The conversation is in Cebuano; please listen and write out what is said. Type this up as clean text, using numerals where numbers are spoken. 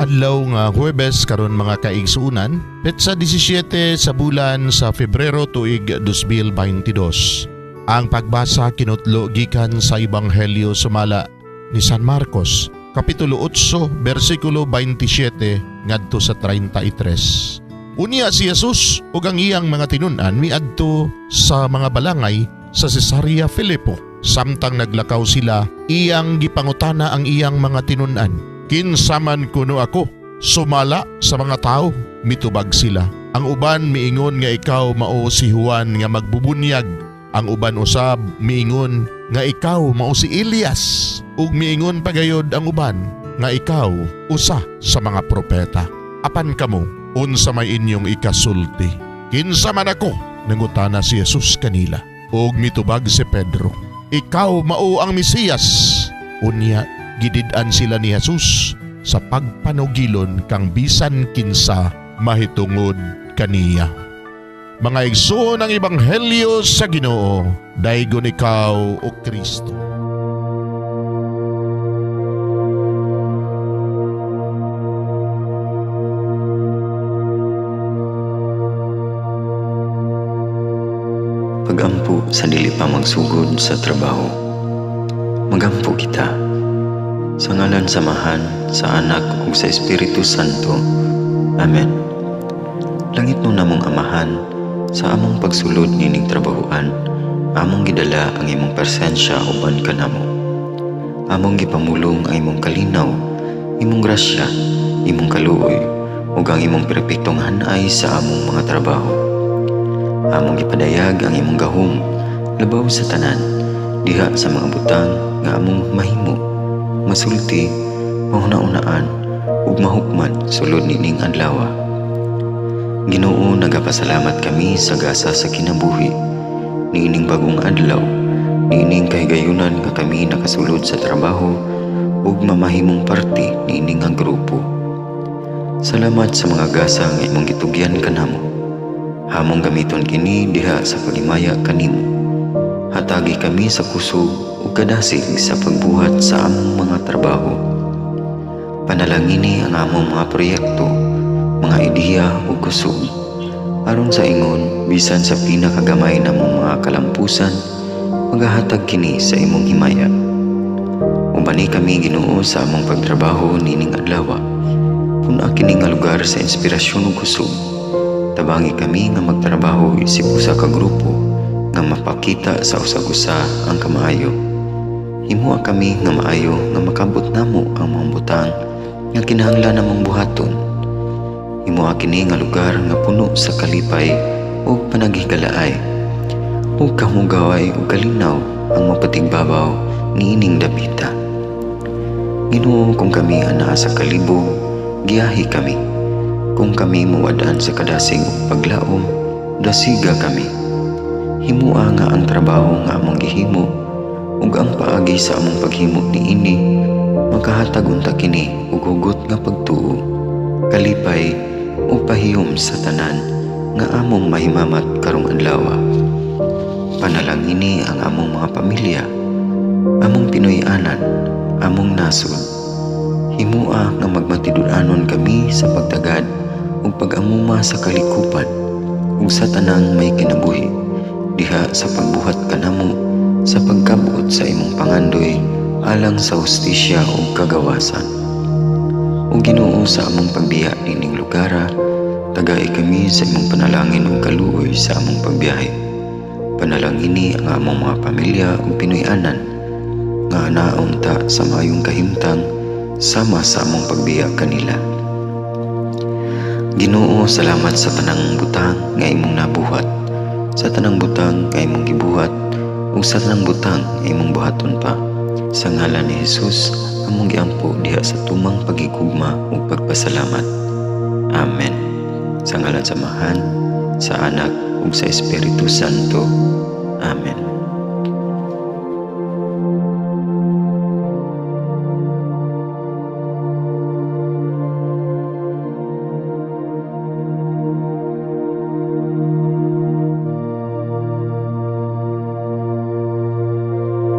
Adlaw nga Huwebes karon, mga kaigsuonan, petsa 17 sa bulan sa Febrero, tuig 2022. Ang pagbasa kinutlo gikan sa Ebanghelyo sumala ni San Marcos, Kapitulo 8, bersikulo 27 ngadto sa 33. Unya si Jesus ug ang iyang mga tinun-an miadto sa mga balangay sa Cesarea Filipo. Samtang naglakaw sila, iyang gipangutana ang iyang mga tinun-an, "Kinsa man kuno ako sumala sa mga tao?" Mitubag sila, "Ang uban miingon nga ikaw mao si Juan nga magbubunyag. Ang uban usab miingon nga ikaw mao si Elias. Ug miingon pagayod ang uban nga ikaw usa sa mga propeta. Apan kamo, unsa may inyong ikasulti? Kinsa man ako?" nangutana si Jesus kanila. Ug mitubag si Pedro, "Ikaw mao ang Mesiyas." Unya gidid-an sila ni Jesus sa pagpanugilon kang bisan kinsa mahitungod kaniya. Mga igsoon, ang ebanghelyo sa Ginoo. Daygon ikaw, o Kristo. Pagampo sa dili pa magsugod sa trabaho. Magampo kita. Sa ngalan sa Amahan, sa Anak ug sa Espiritu Santo. Amen. Langitnon namong Amahan, sa among pagsulod nining trabahoan, among gidala ang imong presensya uban kanamo. Among gipamulong ang imong kalinaw, imong grasya, imong kaluoy, ug ang imong perpektong hanay sa among mga trabaho. Among gipadayag ang imong gahom labaw sa tanan diha sa mga butang nga among mahimo, masulti, mahuna-unaan ug mahukman sulod nining adlaw. Ginoo, nagapasalamat kami sa gasa sa kinabuhi niining bagong adlaw, niining kahigayunan nga kami nakasulod sa trabaho ug mamahimong parte niini nga grupo. Salamat sa mga gasa nga imong gitugyan kanamo. Among gamiton kini diha sa paghimaya kanimo. Hatagi kami sa kusog ug kadasig sa pagbuhat sa among mga trabaho. Panalangini ang among mga proyekto, mga ideya ug kusog. Aron sa ingon, bisan sa pinakagamay namong mga kalampusan, magahatag kini sa imong himaya. Ubani kami, Ginoo, sa among pagtrabaho nining adlaw. Pun-a kini nga lugar sa inspirasyon ug kusog. Tabangi kami nga magtrabaho isip usa ka grupo nga mapakita sa usag-usa ang kamaayo. Himoa kami nga maayo nga makabot namo ang mga butang nga kinahanglan namong buhaton. Himoa kini nga lugar nga puno sa kalipay ug panaghigalaay. Ug kahugaway ug kalinaw ang mapatigbabaw niining dapita. Ginoo, kung kami anaa sa kalibog, giyahi kami. Kung kami mawad-an sa kadasig ug paglaom, dasiga kami. Himoa nga ang trabaho nga among gihimo ug ang paagi sa among paghimo niini makahatag unta kini og hugot nga pagtuo, kalipay ug pahiyom sa tanan nga among mahimamat karong adlaw. Panalangini ang among mga pamilya, among Pinoy-anan, among nasod. Himoa nga magmatinud-anon kami sa pagtagad ug pag-amuma sa kalikupan ug sa tanang may kinabuhi diha sa pagbuhat kanamo sa pagkabot sa imong pangandoy alang sa hustisya ug kagawasan. O Ginoo, sa among pagbiya nining lugara, tagai kami sa imong panalangin ug kaluoy sa among pagbiyahe. Panalangini ang among mga pamilya ug Pinoy-anan nga anaa unta sa maayong kahimtang sama sa among pagbiya kanila. Ginoo, salamat sa tanang butang nga imong nabuhat, sa tanang butang nga imong gibuhat, ug sa tanang butang nga imong buhaton pa. Sa ngalan ni Jesus, among giampo diha sa tumang paghigugma ug pagpasalamat. Amen. Sa ngalan sa Amahan, sa Anak ug sa Espiritu Santo. Amen.